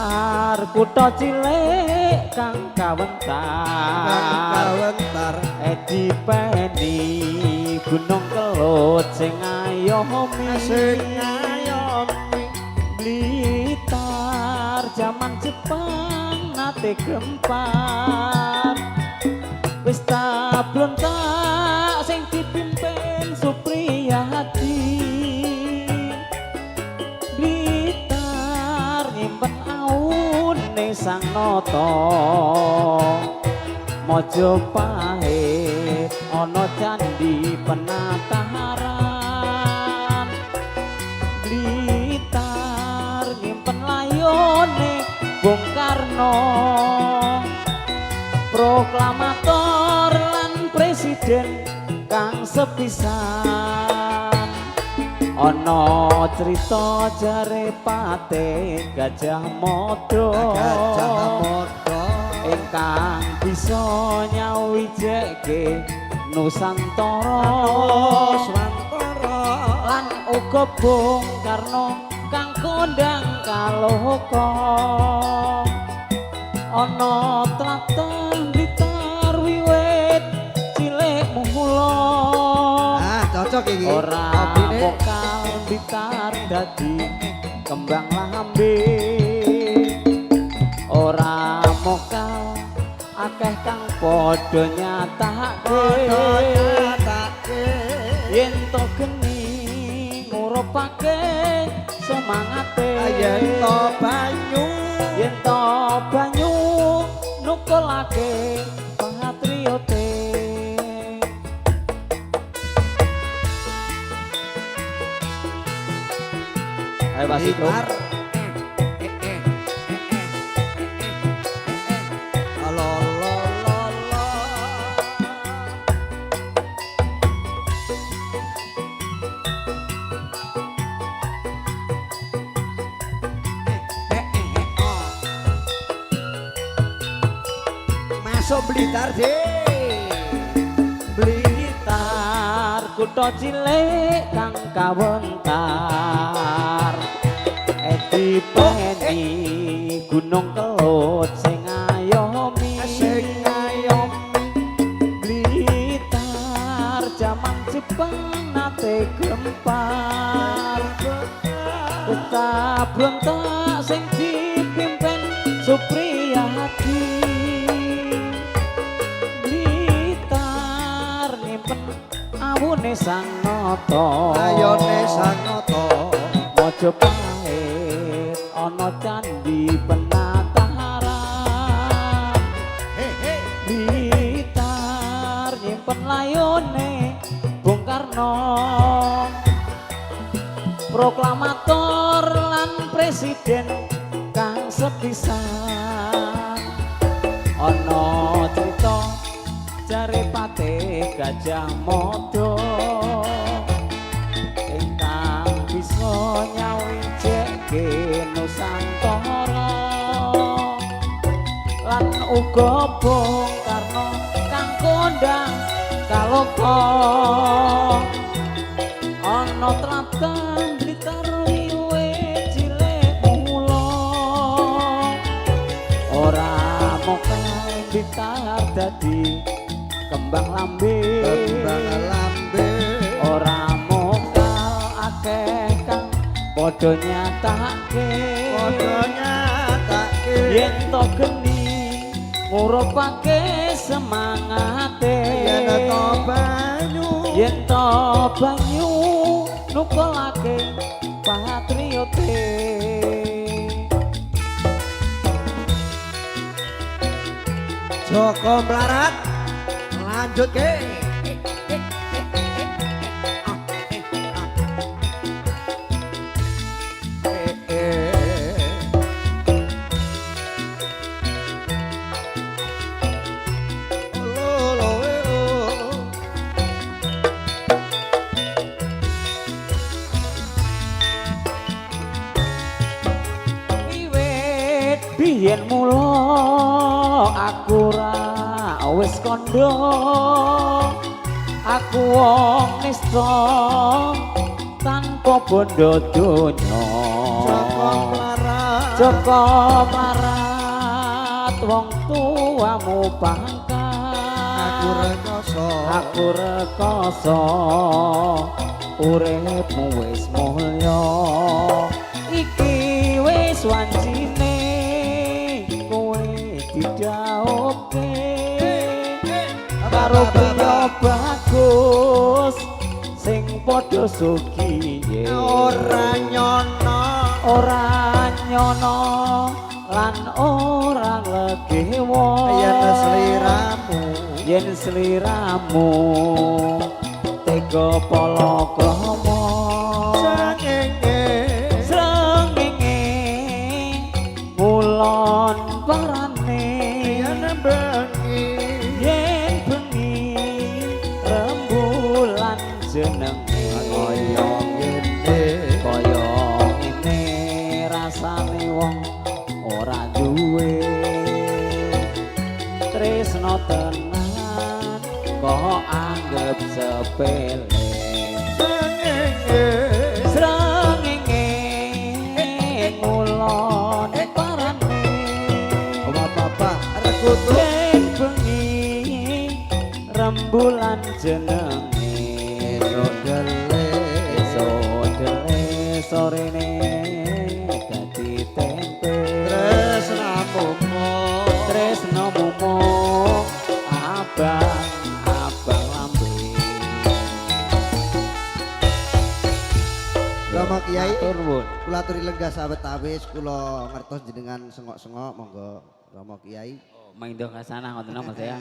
Blitar kutha cilik kang kawentar. Kang kawentar. Dipeni Gunung Kelut sing ngayomi. Sing ngayomi. Blitar jaman Jepang nate gempar. Wis tablontak sing dipimpin Supriyadi. Blitar nyimpen aune Sang Nata. Majapahit ana candi Penataran. Blitar nyimpen layone Bung Karno, proklamator lan presiden kang sepisan. Ana crita jare Patih Gajah Mada. Gajah Mada. Ingkang bisa nyawijeke Nusantara. Nusantara. Lan uga Bung Karno kang kondang kaloka. Ana tlatah Blitar wiwit cilik mula. Ah, cocok iki. Ora Kopine. mokal Blitar dadi kembang lambe. Ora mokal akeh kang padha nyatakake. Padha nyatake. Yen to geni ngurupake semangate. Yen to banyu. Yen to banyu nukulake patriote. Ayo Pak Sito. Blitar. Lo lo lo lo. Masuk Blitar deh. Blitar kutha cilik kang kawentar. Dipeni Gunung Kelut sing ngayomi. Sing ngayomi. Blitar jaman Jepang nate gempar. Kota brontak sing dipimpin Supriyadi. Blitar nyimpen awune Sang Nata. Ayone Sang Nata. Majapahit ana candi Penataran. Blitar nyimpen layone Bung Karno, proklamator lan presiden kang sepisan. Ana crita jare Patih Gajah Mada ingkang bisa nyawijeke Nusantara. Lan uga Bung Karno kang kondang kaloka. Ana tlatah Blitar wiwit cilik mula. Ora mokal Blitar dadi kembang lambe. Kembang lambe. Ora mokal akeh kang padha nyatake. Padha nyatake. Yen to geni ngurupake semangate. Yen to banyu. Yen to banyu nukulake patriote. Joko Mlarat lanjut ke. Wiwit biyen mula aku ra wis kandha. Aku wong nista tanpa bondo donya. Joko Mlarat. Joko mlarat wong tuamu pangkat. Aku rekoso. Aku rekoso, uripmu wis mulya, iki wis wancine kowe didhawuhke karo priya bagus sing padha sugihe. Ora nyono. Ora nyono lan ora legewa. Yen sliramu. Yen sliramu tega palakrama. Srengenge. Srengenge ngulon parane. Yen bengi. Yen bengi rembulan jenenge. Kaya ngene. Kaya ngene rasane wong ora duwe tresno tenan kok anggep sepele. Srengenge. Srengenge ngulon parane. Oma papa rekutu. Yen bengi rembulan jenenge. Esuk dele. Esuk dele sorene dadi tempe. Tresnamu mung. Tresnamu mung abang abang lambe. Romo Kiai. Matur nuwun. Kula aturi lenggah sawetawis, kula ngertos jenengan sengok-sengok, monggo Romo Kiai. Oh, maindo hasanah ngoten, Mas, ya.